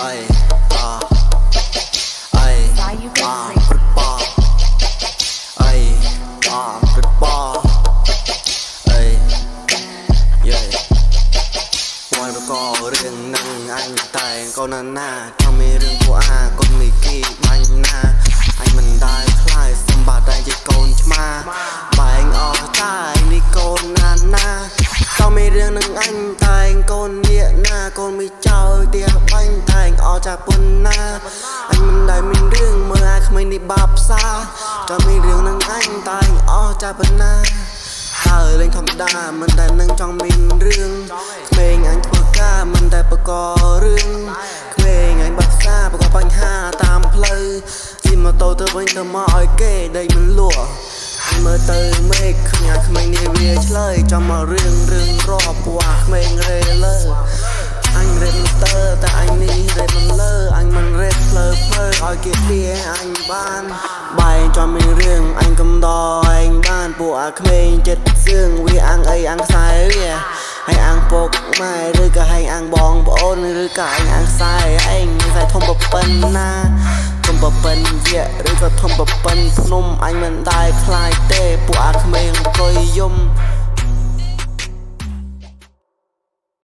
អីអអីអព្រឹកបអីអព្រឹកបអីយេវ៉ាយករឿងនឹងអញតែកូនណាណាចង់មានរឿងពួកអាកូនមីគីបាញ់ណាអញមិនដែលខ្លាចសម្បត្តិតែជាកូនឆ្មាបែងអស់តែនេះកូនណាណាចង់មានរឿងនឹងអញតែកូននេះណាកូនមីចោលផ្ទះបាញ់តែអស់ចាពុនណាអញមិនដែលមានរឿងមើលអាក្មេងនេះបាបផ្សាចង់មានរឿងនឹងអញតែអស់ចាប៉ុណ្ណាហើយលេងធម្មតាមិនតែនឹងចង់មានរឿងក្មេងអញធ្វើការមិនតែបករឿងក្មេងអញបាក់សាបកបញ្ហាតាមផ្លូវជិះម៉ូតូទៅវិញទៅមកឲ្យគេដេកមិនលក់មើលទៅមេឃឃើញអាក្មេងនេះវាឆ្លើយចាំមករឿងរឿងរាប់ពួកអាក្មេងរេលើអញរេមិនតើតែអញនេះរេមិនលើអញមិនរេផ្លើផ្លើឲ្យគេដៀអញបានបែងចាំមានរឿងអញកំដរឯងបានពួកអាក្មេងចិត្តសឿងវាអាំងអីអាំងខ្សែវាហើយអាំងពុកម៉ែឬក៏ហែងអាំងបងប្អូនឬក៏អញអាំងខ្សែឯងខ្សែធំប៉ុណ្ណាធំប៉ុណ្យៈឬក៏ធំប៉ុណ្ភ្នំអញមិនដែលខ្លាចទេពួកអាក្មេងអង្គុយយំ។